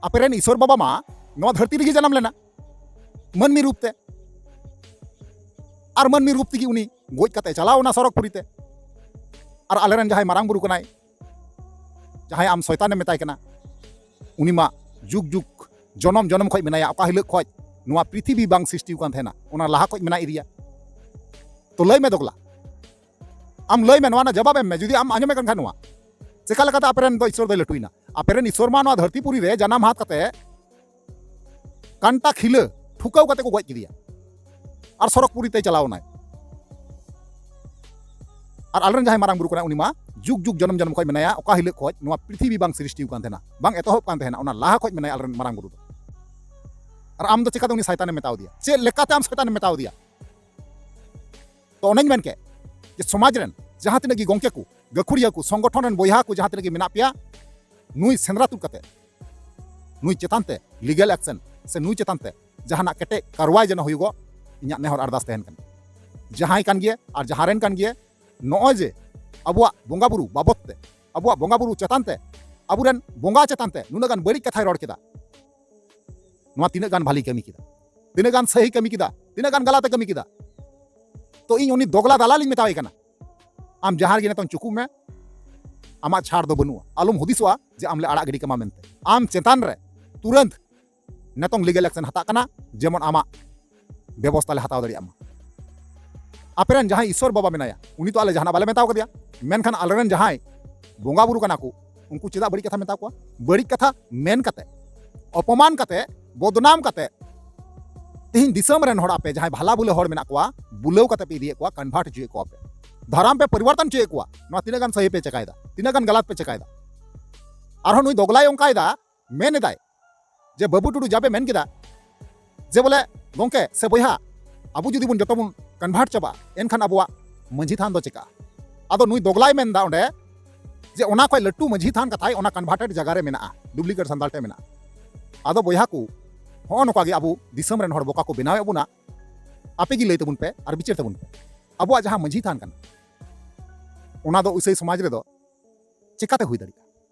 ᱟᱯᱮᱨᱮᱱ ᱤᱥᱥᱚᱨ ᱵᱟᱵᱟ ᱢᱟ ᱱᱚᱣᱟ ᱫᱷᱟᱹᱨᱛᱤ ᱨᱮᱜᱮ ᱡᱟᱱᱟᱢ ᱞᱮᱱᱟ ᱢᱟᱹᱱᱢᱤ ᱨᱩᱯ ᱛᱮ, ᱟᱨ ᱢᱟᱹᱱᱢᱤ ᱨᱩᱯ ᱛᱮᱜᱮ ᱩᱱᱤ ᱜᱚᱡ ᱠᱟᱛᱮ ᱪᱟᱞᱟᱣ ᱮᱱᱟ ᱥᱚᱨᱚᱜᱽ ᱯᱩᱨᱤ ᱛᱮ᱾ ᱟᱨ ᱟᱞᱮᱨᱮᱱ ᱡᱟᱦᱟᱸᱭ ᱢᱟᱨᱟᱝ ᱵᱩᱨᱩ ᱠᱟᱱᱟᱭ, ᱡᱟᱦᱟᱸᱭ ᱟᱢ ᱥᱚᱭᱛᱟᱱᱮᱢ ᱢᱮᱛᱟᱭ ᱠᱟᱱᱟ, ᱩᱱᱤ ᱢᱟ ᱡᱩᱜᱽ ᱡᱩᱜᱽ ᱡᱚᱱᱚᱢ ᱡᱚᱱᱚᱢ ᱠᱷᱚᱡ ᱢᱮᱱᱟᱭᱟ, ᱚᱠᱟ ᱦᱤᱞᱳᱜ ᱠᱷᱚᱡ ᱱᱚᱣᱟ ᱯᱨᱤᱛᱷᱤᱵᱤ ᱵᱟᱝ ᱥᱨᱤᱥᱴᱤ ᱟᱠᱟᱱ ᱛᱟᱦᱮᱱᱟ, ᱚᱱᱟ ᱞᱟᱦᱟ ᱠᱷᱚᱡ ᱢᱮᱱᱟᱭ ᱤᱫᱤᱭᱟ᱾ ᱛᱚ ᱞᱟᱹᱭ ᱢᱮ ᱫᱚᱜᱽᱞᱟ, ᱟᱢ ᱞᱟᱹᱭ ᱢᱮ, ᱱᱚᱣᱟ ᱨᱮᱱᱟᱜ ᱡᱚᱵᱟᱵ ᱮᱢ ᱢᱮ, ᱡᱩᱫᱤ ᱟᱢ ᱟᱸᱡᱚᱢᱮᱫ ᱠᱟᱱ ᱠᱷᱟᱱ ᱱᱚᱣᱟ, ᱪᱮᱠᱟ ᱞᱮᱠᱟᱛᱮ ᱟᱯᱮᱨᱮᱱ ᱫᱚ ᱤᱥᱥᱚᱨ ᱫᱚᱭ ᱞᱟᱹᱴᱩᱭᱮᱱᱟ? ᱟᱯᱮᱨᱮᱱ ᱤᱥᱥᱚᱨ ᱢᱟ ᱱᱚᱣᱟ ᱫᱷᱟᱹᱨᱛᱤ ᱯᱩᱨᱤ ᱨᱮ ᱡᱟᱱᱟᱢ ᱦᱟᱛ ᱠᱟᱛᱮ ᱠᱟᱱᱴᱟ ᱠᱷᱤᱞᱟᱹ ᱴᱷᱩᱠᱟᱹᱣ ᱠᱟᱛᱮ ᱠᱚ ᱜᱚᱡ ᱠᱮᱫᱮᱭᱟ ᱟᱨ ᱥᱚᱨᱚᱜᱽ ᱯᱩᱨᱤ ᱛᱮᱭ ᱪᱟᱞᱟᱣ ᱮᱱᱟᱭ᱾ ᱟᱨ ᱟᱞᱮᱨᱮᱱ ᱡᱟᱦᱟᱸᱭ ᱢᱟᱨᱟᱝ ᱵᱩᱨᱩ ᱠᱟᱱᱟᱭ, ᱩᱱᱤ ᱢᱟ ᱡᱩᱜᱽ ᱡᱩᱜᱽ ᱡᱚᱱᱚᱢ ᱡᱚᱱᱚᱢ ᱠᱷᱚᱡ ᱢᱮᱱᱟᱭᱟ, ᱚᱠᱟ ᱦᱤᱞᱳᱜ ᱠᱷᱚᱡ ᱱᱚᱣᱟ ᱯᱨᱤᱛᱷᱤᱵᱤ ᱵᱟᱝ ᱥᱨᱤᱥᱴᱤ ᱟᱠᱟᱱ ᱛᱟᱦᱮᱱᱟ, ᱵᱟᱝ ᱮᱛᱚᱦᱚᱵ ᱠᱟᱱ ᱛᱟᱦᱮᱱᱟ, ᱚᱱᱟ ᱞᱟᱦᱟ ᱠᱷᱚᱡ ᱢᱮᱱᱟᱭᱟ ᱟᱞᱮᱨᱮᱱ ᱢᱟᱨᱟᱝ ᱵᱩᱨᱩ ᱫᱚ᱾ ᱟᱨ ᱟᱢ ᱫᱚ ᱪᱮᱠᱟᱛᱮ ᱩᱱᱤ ᱥᱟᱭᱛᱟᱱᱮᱢ ᱢᱮᱛᱟᱣ ᱫᱮᱭᱟ? ᱪᱮᱫ ᱞᱮᱠᱟᱛᱮ ᱟᱢ ᱥᱟᱭᱛᱟᱱᱮᱢ ᱢᱮᱛᱟᱣ ᱫᱮᱭᱟ? ᱛᱚ ᱚᱱᱮᱧ ᱢᱮᱱ ᱠᱮᱫ ᱡᱮ ᱥᱚᱢᱟᱡᱽ ᱨᱮᱱ ᱡᱟᱦᱟᱸ ᱛᱤᱱᱟᱹᱜ ᱜᱮ ᱜᱚᱝᱠᱮ ᱠᱚ, ᱜᱟᱹᱠᱷᱩᱲᱤᱭᱟᱹ ᱠᱚ, ᱥᱚᱝᱜᱚᱴᱷᱚᱱ ᱨᱮᱱ ᱵᱚᱭᱦᱟ ᱠᱚ ᱡᱟᱦᱟᱸ ᱛᱤᱱᱟᱹᱜ ᱜᱮ ᱢᱮᱱᱟᱜ ᱯᱮᱭᱟ, ᱱᱩᱭ ᱥᱮᱸᱫᱽᱨᱟ ᱛᱩᱫ ᱠᱟᱛᱮ, ᱱᱩᱭ ᱪᱮᱛᱟᱱ ᱛᱮ ᱞᱤᱜᱟᱞ ᱮᱠᱥᱮᱱ ᱥᱮ ᱱᱩᱭ ᱪᱮᱛᱟᱱ ᱛᱮ ᱡᱟᱦᱟᱱᱟᱜ ᱠᱮᱴᱮᱡ ᱠᱟᱨᱣᱟᱭ ᱡᱮᱱᱚ ᱦᱩᱭᱩᱜᱚᱜ, ᱤᱧᱟᱹᱜ ᱱᱮᱦᱚᱨ ᱟᱨᱫᱟᱥ ᱛᱟᱦᱮᱱ ᱠᱟᱱᱟ᱾ ᱡᱟᱦᱟᱸᱭ ᱠᱟᱱ ᱜᱮ ᱟᱨ ᱡᱟᱦᱟᱸ ᱨᱮᱱ ᱠᱟᱱ ᱜᱮ, ᱱᱚᱜᱼᱚᱭ ᱡᱮ ᱟᱵᱚᱣᱟᱜ ᱵᱚᱸᱜᱟ ᱵᱩᱨᱩ ᱵᱟᱵᱚᱫ ᱛᱮ, ᱟᱵᱚᱣᱟᱜ ᱵᱚᱸᱜᱟ ᱵᱩᱨᱩ ᱪᱮᱛᱟᱱ ᱛᱮ, ᱟᱵᱚᱨᱮᱱ ᱵᱚᱸᱜᱟ ᱪᱮᱛᱟᱱ ᱛᱮ ᱱᱩᱱᱟᱹᱜ ᱜᱟᱱ ᱵᱟᱹᱲᱤᱡ ᱠᱟᱛᱷᱟᱭ ᱨᱚᱲ ᱠᱮᱫᱟ, ᱱᱚᱣᱟ ᱛᱤᱱᱟᱹᱜ ᱜᱟᱱ ᱵᱷᱟᱞᱤ ᱠᱟᱹᱢᱤ ᱠᱮᱫᱟ, ᱛᱤᱱᱟᱹᱜ ᱜᱟᱱ ᱥᱟᱹᱦᱤ ᱠᱟᱹᱢᱤ ᱠᱮᱫᱟ, ᱛᱤᱱᱟᱹᱜ ᱜᱟᱱ ᱜᱟᱞᱟᱛ ᱮ ᱠᱟᱹᱢᱤ ᱠᱮᱫᱟ? ᱛᱚ ᱤᱧ ᱩᱱᱤ ᱫᱚᱜᱽᱞᱟ ᱫᱟᱞᱟᱞᱤᱧ ᱢᱮᱛᱟᱣᱟᱭ ᱠᱟᱱᱟ, ᱟᱢ ᱡᱟᱦᱟᱸ ᱨᱮᱜᱮ ᱱᱤᱛᱚᱝ ᱪᱩᱠᱩᱜ ᱢᱮ, ᱟᱢᱟᱜ ᱪᱷᱟᱲ ᱫᱚ ᱵᱟᱹᱱᱩᱜᱼᱟ᱾ ᱟᱞᱚᱢ ᱦᱩᱫᱤᱥᱚᱜᱼᱟ ᱡᱮ ᱟᱢ ᱞᱮ ᱟᱲᱟᱜ ᱜᱤᱰᱤ ᱠᱟᱢᱟ ᱢᱮᱱᱛᱮ᱾ ᱟᱢ ᱪᱮᱛᱟᱱ ᱨᱮ ᱛᱩᱨᱟᱹᱱᱛ ᱱᱤᱛᱚᱝ ᱞᱤᱜᱟᱞ ᱮᱠᱥᱮᱱ ᱦᱟᱛᱟᱜ ᱠᱟᱱᱟ, ᱡᱮᱢᱚᱱ ᱟᱢᱟᱜ ᱵᱮᱵᱚᱥᱛᱟ ᱞᱮ ᱦᱟᱛᱟᱣ ᱫᱟᱲᱮᱭᱟᱜ ᱢᱟ᱾ ᱟᱯᱮᱨᱮᱱ ᱡᱟᱦᱟᱸᱭ ᱤᱥᱥᱚᱨ ᱵᱟᱵᱟ ᱢᱮᱱᱟᱭᱟ, ᱩᱱᱤ ᱛᱚ ᱟᱞᱮ ᱡᱟᱦᱟᱱᱟᱜ ᱵᱟᱞᱮ ᱢᱮᱛᱟᱣ ᱠᱟᱫᱮᱭᱟ, ᱢᱮᱱᱠᱷᱟᱱ ᱟᱞᱮᱨᱮᱱ ᱡᱟᱦᱟᱸᱭ ᱵᱚᱸᱜᱟ ᱵᱩᱨᱩ ᱠᱟᱱᱟ ᱠᱚ, ᱩᱱᱠᱩ ᱪᱮᱫᱟᱜ ᱵᱟᱹᱲᱤᱡ ᱠᱟᱛᱷᱟ ᱢᱮᱛᱟ ᱠᱚᱣᱟ? ᱵᱟᱹᱲᱤᱡ ᱠᱟᱛᱷᱟ ᱢᱮᱱ ᱠᱟᱛᱮ, ᱚᱯᱚᱢᱟᱱ ᱠᱟᱛᱮ, ᱵᱚᱫᱱᱟᱢ ᱠᱟᱛᱮ, ᱛᱮᱦᱮᱧ ᱫᱤᱥᱚᱢ ᱨᱮᱱ ᱦᱚᱲ, ᱟᱯᱮ ᱡᱟᱦᱟᱸᱭ ᱵᱷᱟᱞᱟ ᱵᱷᱩᱞᱟᱹ ᱦᱚᱲ ᱢᱮᱱᱟᱜ ᱠᱚᱣᱟ, ᱵᱩᱞᱟᱹᱣ ᱠᱟᱛᱮ ᱯᱮ ᱤᱫᱤᱭᱮᱫ ᱠᱚᱣᱟ, ᱠᱚᱱᱵᱷᱟᱨᱴ ᱦᱚᱪᱚᱭᱮᱫ ᱠᱚᱣᱟ ᱯᱮ, ᱫᱷᱚᱨᱚᱢ ᱯᱮ ᱯᱚᱨᱤᱵᱚᱨᱛᱚᱱ ᱦᱚᱪᱚᱭᱮᱫ ᱠᱚᱣᱟ᱾ ᱱᱚᱣᱟ ᱛᱤᱱᱟᱹᱜ ᱜᱟᱱ ᱥᱟᱹᱦᱤ ᱯᱮ ᱪᱮᱠᱟᱭᱮᱫᱟ, ᱛᱤᱱᱟᱹᱜ ᱜᱟᱱ ᱜᱟᱞᱟᱛ ᱯᱮ ᱪᱮᱠᱟᱭᱮᱫᱟ? ᱟᱨᱦᱚᱸ ᱱᱩᱭ ᱫᱚᱜᱽᱞᱟᱭ ᱚᱱᱠᱟᱭᱮᱫᱟ, ᱢᱮᱱ ᱮᱫᱟᱭ ᱡᱮ, "ᱵᱟᱹᱵᱩ ᱴᱩᱰᱩ, ᱡᱟᱵᱮ ᱢᱮᱱ ᱠᱮᱫᱟ ᱡᱮ ᱵᱚᱞᱮ ᱜᱚᱝᱠᱮ ᱥᱮ ᱵᱚᱭᱦᱟ, ᱟᱵᱚ ᱡᱩᱫᱤ ᱵᱚᱱ ᱡᱚᱛᱚ ᱵᱚᱱ ᱠᱚᱱᱵᱷᱟᱨᱴ ᱪᱟᱵᱟᱜᱼᱟ, ᱮᱱᱠᱷᱟᱱ ᱟᱵᱚᱣᱟᱜ ᱢᱟᱹᱡᱷᱤ ᱛᱷᱟᱱ ᱫᱚ ᱪᱮᱠᱟᱜᱼᱟ?" ᱟᱫᱚ ᱱᱩᱭ ᱫᱚᱜᱽᱞᱟᱭ ᱢᱮᱱᱫᱟ ᱚᱸᱰᱮ ᱡᱮ ᱚᱱᱟ ᱠᱷᱚᱡ ᱞᱟᱹᱴᱩ ᱢᱟᱹᱡᱷᱤ ᱛᱷᱟᱱ ᱠᱟᱛᱷᱟᱭ ᱚᱱᱟ ᱠᱚᱱᱵᱷᱟᱨᱴᱮᱰ ᱡᱟᱭᱜᱟ ᱨᱮ ᱢᱮᱱᱟᱜᱼᱟ, ᱰᱩᱯᱞᱤᱠᱮᱴ ᱥᱟᱱᱛᱟᱲ ᱴᱷᱮᱱ ᱢᱮᱱᱟᱜᱼᱟ᱾ ᱟᱫᱚ ᱵᱚᱭᱦᱟ ᱠᱚ, ᱦᱚᱸᱜᱼᱚ ᱱᱚᱝᱠᱟ ᱜᱮ ᱟᱵᱚ ᱫᱤᱥᱚᱢ ᱨᱮᱱ ᱦᱚᱲ ᱵᱚᱠᱟ ᱠᱚ ᱵᱮᱱᱟᱣᱮᱫ ᱵᱚᱱᱟ᱾ ᱟᱯᱮ ᱜᱮ ᱞᱟᱹᱭ ᱛᱟᱵᱚᱱ ᱯᱮ ᱟᱨ ᱵᱤᱪᱟᱹᱨ ᱛᱟᱵᱚᱱ ᱯᱮ, ᱟᱵᱚᱣᱟᱜ ᱡᱟᱦᱟᱸ ᱢᱟᱹᱡᱷᱤ ᱛᱷᱟᱱ ᱠᱟᱱᱟ, ᱚᱱᱟ ᱫᱚ ᱤᱥᱟᱹᱭ ᱥᱚᱢᱟᱡᱽ ᱨᱮᱫᱚ ᱪᱮᱠᱟᱛᱮ ᱦᱩᱭ ᱫᱟᱲᱮᱭᱟᱜᱼᱟ?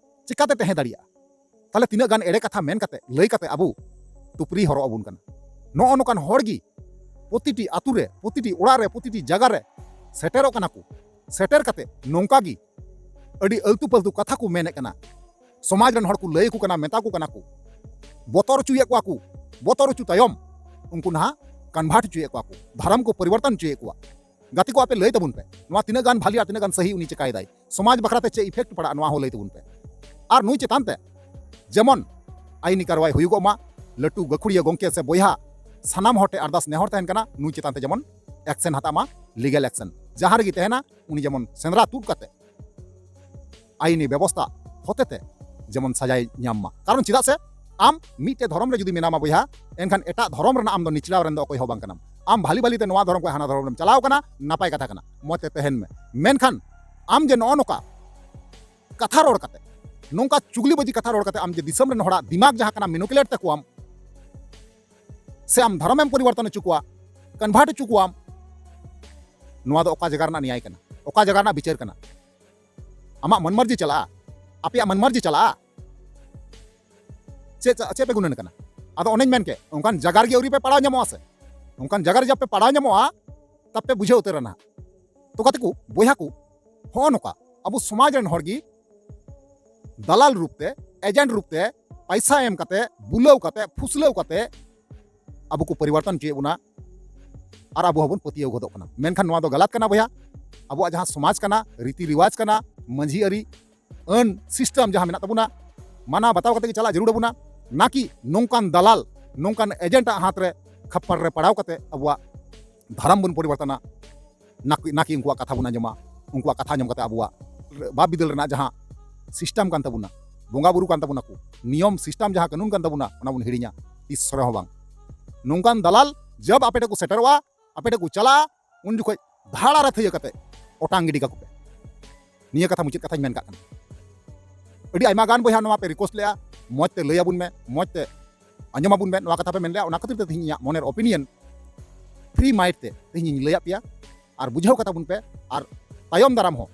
ᱪᱮᱠᱟᱛᱮ ᱛᱟᱦᱮᱸ ᱫᱟᱲᱮᱭᱟᱜᱼᱟ? ᱛᱟᱦᱞᱮ ᱛᱤᱱᱟᱹᱜ ᱜᱟᱱ ᱮᱲᱮ ᱠᱟᱛᱷᱟ ᱢᱮᱱ ᱠᱟᱛᱮ, ᱞᱟᱹᱭ ᱠᱟᱛᱮ ᱟᱵᱚ ᱛᱩᱯᱨᱤ ᱦᱚᱨᱚᱜ ᱟᱵᱚᱱ ᱠᱟᱱᱟ᱾ ᱱᱚᱜᱼᱚ ᱱᱚᱝᱠᱟᱱ ᱦᱚᱲ ᱜᱮ ᱯᱨᱚᱛᱤᱴᱤ ᱟᱛᱳ ᱨᱮ, ᱯᱨᱚᱛᱤᱴᱤ ᱚᱲᱟᱜ ᱨᱮ, ᱯᱨᱚᱛᱤᱴᱤ ᱡᱟᱭᱜᱟ ᱨᱮ ᱥᱮᱴᱮᱨᱚᱜ ᱠᱟᱱᱟ ᱠᱚ᱾ ᱥᱮᱴᱮᱨ ᱠᱟᱛᱮ ᱱᱚᱝᱠᱟ ᱜᱮ ᱟᱹᱰᱤ ᱟᱹᱞᱛᱩ ᱯᱟᱹᱞᱛᱩ ᱠᱟᱛᱷᱟ ᱠᱚ ᱢᱮᱱᱮᱫ ᱠᱟᱱᱟ᱾ ᱥᱚᱢᱟᱡᱽ ᱨᱮᱱ ᱦᱚᱲ ᱠᱚ ᱞᱟᱹᱭ ᱟᱠᱚ ᱠᱟᱱᱟ, ᱢᱮᱛᱟ ᱠᱚ ᱠᱟᱱᱟ ᱠᱚ, ᱵᱚᱛᱚᱨ ᱦᱚᱪᱚᱭᱮᱫ ᱠᱚᱣᱟ ᱠᱚ᱾ ᱵᱚᱛᱚᱨ ᱦᱚᱪᱚ ᱛᱟᱭᱚᱢ ᱩᱱᱠᱩ ᱱᱟᱦᱟᱜ ᱠᱚᱱᱵᱷᱟᱨᱴ ᱦᱚᱪᱚᱭᱮᱫ ᱠᱚᱣᱟ ᱠᱚ, ᱫᱷᱚᱨᱚᱢ ᱠᱚ ᱯᱚᱨᱤᱵᱚᱨᱛᱚᱱ ᱦᱚᱪᱚᱭᱮᱫ ᱠᱚᱣᱟ᱾ ᱜᱟᱛᱮ ᱠᱚ, ᱟᱯᱮ ᱞᱟᱹᱭ ᱛᱟᱵᱚᱱ ᱯᱮ, ᱱᱚᱣᱟ ᱛᱤᱱᱟᱹᱜ ᱜᱟᱱ ᱵᱷᱟᱹᱞᱤ ᱟᱨ ᱛᱤᱱᱟᱹᱜ ᱜᱟᱱ ᱥᱟᱹᱦᱤ ᱩᱱᱤ ᱪᱮᱠᱟᱭᱮᱫᱟᱭ? ᱥᱚᱢᱟᱡᱽ ᱵᱟᱠᱷᱨᱟ ᱛᱮ ᱪᱮᱫ ᱤᱯᱷᱮᱠᱴ ᱯᱟᱲᱟᱜᱼᱟ, ᱱᱚᱣᱟ ᱦᱚᱸ ᱞᱟᱹᱭ ᱛᱟᱵᱚᱱ ᱯᱮ᱾ ᱟᱨ ᱱᱩᱭ ᱪᱮᱛᱟᱱ ᱛᱮ ᱡᱮᱢᱚᱱ ᱟᱭᱤᱱᱤ ᱠᱟᱨᱣᱟᱭ ᱦᱩᱭᱩᱜᱚᱜ ᱢᱟ, ᱞᱟᱹᱴᱩ ᱜᱟᱹᱠᱷᱩᱲᱤᱭᱟᱹ ᱜᱚᱝᱠᱮ ᱥᱮ ᱵᱚᱭᱦᱟ, ᱥᱟᱱᱟᱢ ᱦᱚᱲ ᱴᱷᱮᱱ ᱟᱨᱫᱟᱥ ᱱᱮᱦᱚᱨ ᱛᱟᱦᱮᱱ ᱠᱟᱱᱟ, ᱱᱩᱭ ᱪᱮᱛᱟᱱ ᱛᱮ ᱡᱮᱢᱚᱱ ᱮᱠᱥᱮᱱ ᱦᱟᱛᱟᱜ ᱢᱟ, ᱞᱤᱜᱟᱞ ᱮᱠᱥᱮᱱ᱾ ᱡᱟᱦᱟᱸ ᱨᱮᱜᱮ ᱛᱟᱦᱮᱱᱟ, ᱩᱱᱤ ᱡᱮᱢᱚᱱ ᱥᱮᱸᱫᱽᱨᱟ ᱛᱩᱫ ᱠᱟᱛᱮ ᱟᱭᱤᱱᱤ ᱵᱮᱵᱚᱥᱛᱟ ᱦᱚᱛᱮᱛᱮ ᱡᱮᱢᱚᱱ ᱥᱟᱡᱟᱭ ᱧᱟᱢ ᱢᱟ᱾ ᱠᱟᱨᱚᱱ ᱪᱮᱫᱟᱜ ᱥᱮ ᱟᱢ ᱢᱤᱫᱴᱮᱡ ᱫᱷᱚᱨᱚᱢ ᱨᱮ ᱡᱩᱫᱤ ᱢᱮᱱᱟᱢᱟ ᱵᱚᱭᱦᱟ, ᱮᱱᱠᱷᱟᱱ ᱮᱴᱟᱜ ᱫᱷᱚᱨᱚᱢ ᱨᱮᱱᱟᱜ ᱟᱢ ᱫᱚ ᱱᱤᱪᱲᱟᱣ ᱨᱮᱱ ᱫᱚ ᱚᱠᱚᱭ ᱦᱚᱸ ᱵᱟᱝ ᱠᱟᱱᱟᱢ᱾ ᱟᱢ ᱵᱷᱟᱞᱤ ᱵᱷᱟᱞᱤ ᱛᱮ ᱱᱚᱣᱟ ᱫᱷᱚᱨᱚᱢ ᱠᱷᱚᱱ ᱦᱟᱱᱟ ᱫᱷᱚᱨᱚᱢ ᱨᱮᱢ ᱪᱟᱞᱟᱣ ᱠᱟᱱᱟ, ᱱᱟᱯᱟᱭ ᱠᱟᱛᱷᱟ ᱠᱟᱱᱟ, ᱢᱚᱡᱽ ᱛᱮ ᱛᱟᱦᱮᱱ ᱢᱮ᱾ ᱢᱮᱱᱠᱷᱟᱱ ᱟᱢ ᱡᱮ ᱱᱚᱜᱼᱚ ᱱᱚᱝᱠᱟ ᱠᱟᱛᱷᱟ ᱨᱚᱲ ᱠᱟᱛᱮ, ᱱᱚᱝᱠᱟ ᱪᱩᱜᱽᱞᱤᱵᱟᱡᱤ ᱠᱟᱛᱷᱟ ᱨᱚᱲ ᱠᱟᱛᱮ ᱟᱢ ᱡᱮ ᱫᱤᱥᱚᱢ ᱨᱮᱱ ᱦᱚᱲᱟᱜ ᱫᱤᱢᱟᱜᱽ ᱡᱟᱦᱟᱸ ᱠᱟᱱᱟ ᱢᱮᱱᱩᱯᱩᱞᱮᱴ ᱛᱟᱠᱚᱣᱟᱢ, ᱥᱮ ᱟᱢ ᱫᱷᱚᱨᱚᱢᱮᱢ ᱯᱚᱨᱤᱵᱚᱨᱛᱚᱱ ᱦᱚᱪᱚ ᱠᱚᱣᱟ, ᱠᱚᱱᱵᱷᱟᱨᱴ ᱦᱚᱪᱚ ᱠᱚᱣᱟᱢ, ᱱᱚᱣᱟ ᱫᱚ ᱚᱠᱟ ᱡᱟᱭᱜᱟ ᱨᱮᱱᱟᱜ ᱱᱮᱭᱟᱭ ᱠᱟᱱᱟ? ᱚᱠᱟ ᱡᱟᱭᱜᱟ ᱨᱮᱱᱟᱜ ᱵᱤᱪᱟᱹᱨ ᱠᱟᱱᱟ? ᱟᱢᱟᱜ ᱢᱚᱱᱢᱟᱨᱡᱤ ᱪᱟᱞᱟᱜᱼᱟ? ᱟᱯᱮᱭᱟᱜ ᱢᱚᱱᱢᱟᱨᱡᱤ ᱪᱟᱞᱟᱜᱼᱟ? ᱪᱮᱫ, ᱪᱮᱫ ᱯᱮ ᱜᱩᱱᱟᱹᱱ ᱠᱟᱱᱟ? ᱟᱫᱚ ᱚᱱᱮᱧ ᱢᱮᱱ ᱠᱮᱫ, ᱚᱱᱠᱟᱱ ᱡᱟᱭᱜᱟ ᱨᱮᱜᱮ ᱟᱹᱣᱨᱤ ᱯᱮ ᱯᱟᱲᱟᱣ ᱧᱟᱢᱚᱜᱼᱟ ᱥᱮ? ᱚᱱᱠᱟᱱ ᱡᱟᱭᱜᱟ ᱨᱮ ᱡᱟᱯᱮ ᱯᱟᱲᱟᱣ ᱧᱟᱢᱚᱜᱼᱟ, ᱛᱟᱯᱮ ᱵᱩᱡᱷᱟᱹᱣ ᱩᱛᱟᱹᱨᱟ ᱱᱟᱦᱟᱜ᱾ ᱛᱚ ᱜᱟᱛᱮ ᱠᱚ, ᱵᱚᱭᱦᱟ ᱠᱚ, ᱦᱚᱸᱜᱼᱚ ᱱᱚᱝᱠᱟ ᱟᱵᱚ ᱥᱚᱢᱟᱡᱽ ᱨᱮᱱ ᱦᱚᱲ ᱜᱮ ᱫᱟᱞᱟᱞ ᱨᱩᱯ ᱛᱮ, ᱮᱡᱮᱱᱴ ᱨᱩᱯ ᱛᱮ, ᱯᱟᱭᱥᱟ ᱮᱢ ᱠᱟᱛᱮ, ᱵᱩᱞᱟᱹᱣ ᱠᱟᱛᱮ, ᱯᱷᱩᱥᱞᱟᱹᱣ ᱠᱟᱛᱮ ᱟᱵᱚ ᱠᱚ ᱯᱚᱨᱤᱵᱚᱨᱛᱚᱱ ᱦᱚᱪᱚᱭᱮᱫ ᱵᱚᱱᱟ ᱟᱨ ᱟᱵᱚ ᱦᱚᱸᱵᱚᱱ ᱯᱟᱹᱛᱭᱟᱹᱣ ᱜᱚᱫᱚᱜ ᱠᱟᱱᱟ᱾ ᱢᱮᱱᱠᱷᱟᱱ ᱱᱚᱣᱟ ᱫᱚ ᱜᱟᱞᱟᱛ ᱠᱟᱱᱟ ᱵᱚᱭᱦᱟ᱾ ᱟᱵᱚᱣᱟᱜ ᱡᱟᱦᱟᱸ ᱥᱚᱢᱟᱡᱽ ᱠᱟᱱᱟ, ᱨᱤᱛᱤ ᱨᱤᱣᱟᱡᱽ ᱠᱟᱱᱟ, ᱢᱟᱹᱡᱷᱤ ᱟᱹᱨᱤ, ᱟᱹᱱ ᱥᱤᱥᱴᱮᱢ ᱡᱟᱦᱟᱸ ᱢᱮᱱᱟᱜ ᱛᱟᱵᱚᱱᱟ, ᱢᱟᱱᱟᱣ ᱵᱟᱛᱟᱣ ᱠᱟᱛᱮ ᱜᱮ ᱪᱟᱞᱟᱜ ᱡᱟᱹᱨᱩᱲ ᱟᱵᱚᱱᱟ, ᱱᱟᱠᱤ ᱱᱚᱝᱠᱟᱱ ᱫᱟᱞᱟᱞ, ᱱᱚᱝᱠᱟᱱ ᱮᱡᱮᱱᱴ ᱟᱜ ᱦᱟᱛ ᱨᱮ ᱠᱷᱟᱯᱯᱟᱨ ᱨᱮ ᱯᱟᱲᱟᱣ ᱠᱟᱛᱮ ᱟᱵᱚᱣᱟᱜ ᱫᱷᱚᱨᱚᱢ ᱵᱚᱱ ᱯᱚᱨᱤᱵᱚᱨᱛᱚᱱᱟ, ᱱᱟᱠᱤ ᱱᱟᱠᱤ ᱩᱱᱠᱩᱣᱟᱜ ᱠᱟᱛᱷᱟ ᱵᱚᱱ ᱟᱸᱡᱚᱢᱟ, ᱩᱱᱠᱩᱣᱟᱜ ᱠᱟᱛᱷᱟ ᱟᱸᱡᱚᱢ ᱠᱟᱛᱮ ᱟᱵᱚᱣᱟᱜ ᱵᱟᱯ ᱵᱤᱫᱟᱹᱞ ᱨᱮᱱᱟᱜ ᱡᱟᱦᱟᱸ ᱥᱤᱥᱴᱮᱢ ᱠᱟᱱ ᱛᱟᱵᱚᱱᱟ, ᱵᱚᱸᱜᱟ ᱵᱩᱨᱩ ᱠᱟᱱ ᱛᱟᱵᱚᱱᱟ ᱠᱚ, ᱱᱤᱭᱚᱢ ᱥᱤᱥᱴᱮᱢ ᱡᱟᱦᱟᱸ ᱠᱟᱹᱱᱩᱱ ᱠᱟᱱ ᱛᱟᱵᱚᱱᱟ, ᱚᱱᱟ ᱵᱚᱱ ᱦᱤᱲᱤᱧᱟ᱾ ᱛᱤᱥ ᱨᱮᱦᱚᱸ ᱵᱟᱝ᱾ ᱱᱚᱝᱠᱟᱱ ᱫᱟᱞᱟᱞ ᱡᱟᱵ ᱟᱯᱮ ᱴᱷᱮᱱ ᱠᱚ ᱥᱮᱴᱮᱨᱚᱜᱼᱟ, ᱟᱯᱮ ᱴᱷᱮᱱ ᱠᱚ ᱪᱟᱞᱟᱜᱼᱟ, ᱩᱱ ᱡᱚᱠᱷᱚᱡ ᱫᱷᱟᱲᱟ ᱨᱮ ᱛᱷᱟᱹᱭᱟᱹ ᱠᱟᱛᱮ ᱚᱴᱟᱝ ᱜᱤᱰᱤ ᱠᱟᱠᱚ ᱯᱮ᱾ ᱱᱤᱭᱟᱹ ᱠᱟᱛᱷᱟ ᱢᱩᱪᱟᱹᱫ ᱠᱟᱛᱷᱟᱧ ᱢᱮᱱ ᱠᱟᱜ ᱠᱟᱱᱟ᱾ ᱟᱹᱰᱤ ᱟᱭᱢᱟ ᱜᱟᱱ ᱵᱚᱭᱦᱟ ᱱᱚᱣᱟ ᱯᱮ ᱨᱤᱠᱩᱭᱮᱥᱴ ᱞᱮᱜᱼᱟ, ᱢᱚᱡᱽ ᱛᱮ ᱞᱟᱹᱭ ᱟᱵᱚᱱ ᱢᱮ, ᱢᱚᱡᱽ ᱛᱮ ᱟᱸᱡᱚᱢ ᱟᱵᱚᱱ ᱢᱮ, ᱱᱚᱣᱟ ᱠᱟᱛᱷᱟ ᱯᱮ ᱢᱮᱱ ᱞᱮᱜᱼᱟ, ᱚᱱᱟ ᱠᱷᱟᱹᱛᱤᱨ ᱛᱮ ᱛᱮᱦᱮᱧ ᱤᱧᱟᱹᱜ ᱢᱚᱱᱮᱨ ᱚᱯᱤᱱᱤᱭᱚᱱ ᱯᱷᱨᱤ ᱢᱟᱭᱤᱱᱰ ᱛᱮ ᱛᱮᱦᱮᱧ ᱤᱧ ᱞᱟᱹᱭᱟᱫ ᱯᱮᱭᱟ᱾ ᱟᱨ ᱵᱩᱡᱷᱟᱹᱣ ᱠᱟᱛᱷᱟ ᱵᱚᱱ ᱯᱮ, ᱟᱨ ᱛᱟᱭᱚᱢ ᱫᱟᱨᱟᱢ ᱦᱚᱸ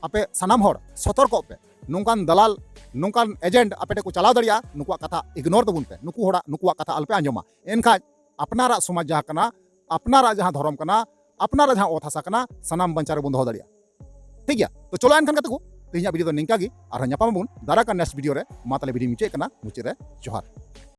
ᱟᱯᱮ ᱥᱟᱱᱟᱢ ᱦᱚᱲ ᱥᱚᱛᱚᱨᱠᱚᱜ ᱯᱮ, ᱱᱚᱝᱠᱟᱱ ᱫᱟᱞᱟᱞ, ᱱᱚᱝᱠᱟᱱ ᱮᱡᱮᱱᱴ ᱟᱯᱮ ᱴᱷᱮᱱ ᱠᱚ ᱪᱟᱞᱟᱣ ᱫᱟᱲᱮᱭᱟᱜᱼᱟ, ᱱᱩᱠᱩᱣᱟᱜ ᱠᱟᱛᱷᱟ ᱤᱜᱱᱳᱨ ᱛᱟᱵᱚᱱ ᱯᱮ, ᱱᱩᱠᱩ ᱦᱚᱲᱟᱜ, ᱱᱩᱠᱩᱣᱟᱜ ᱠᱟᱛᱷᱟ ᱟᱞᱚᱯᱮ ᱟᱸᱡᱚᱢᱟ᱾ ᱮᱱᱠᱷᱟᱡ ᱟᱯᱱᱟᱨᱟᱜ ᱥᱚᱢᱟᱡᱽ ᱡᱟᱦᱟᱸ ᱠᱟᱱᱟ, ᱟᱯᱱᱟᱨᱟᱜ ᱡᱟᱦᱟᱸ ᱫᱷᱚᱨᱚᱢ ᱠᱟᱱᱟ, ᱟᱯᱱᱟᱨᱟᱜ ᱡᱟᱦᱟᱸ ᱚᱛ ᱦᱟᱥᱟ ᱠᱟᱱᱟ, ᱥᱟᱱᱟᱢ ᱵᱟᱧᱪᱟᱣ ᱨᱮᱵᱚᱱ ᱫᱚᱦᱚ ᱫᱟᱲᱮᱭᱟᱜᱼᱟ᱾ ᱴᱷᱤᱠ ᱜᱮᱭᱟ, ᱛᱚ ᱪᱚᱞᱚ ᱮᱱᱠᱷᱟᱱ ᱜᱟᱛᱮ ᱠᱚ, ᱛᱮᱦᱮᱧᱟᱜ ᱵᱷᱤᱰᱤᱭᱳ ᱫᱚ ᱱᱤᱝᱠᱟ ᱜᱮ, ᱟᱨᱦᱚᱸ ᱧᱟᱯᱟᱢ ᱟᱵᱚᱱ ᱫᱟᱨᱟᱭ ᱠᱟᱱ ᱱᱮᱠᱥᱴ ᱵᱷᱤᱰᱤᱭᱳ ᱨᱮ᱾ ᱢᱟ ᱛᱟᱦᱞᱮ ᱵᱷᱤᱰᱤᱭᱳ ᱢᱩᱪᱟᱹᱫ ᱠᱟᱱᱟ, ᱢᱩᱪᱟᱹᱫ ᱨᱮ ᱡᱚᱦᱟᱨ᱾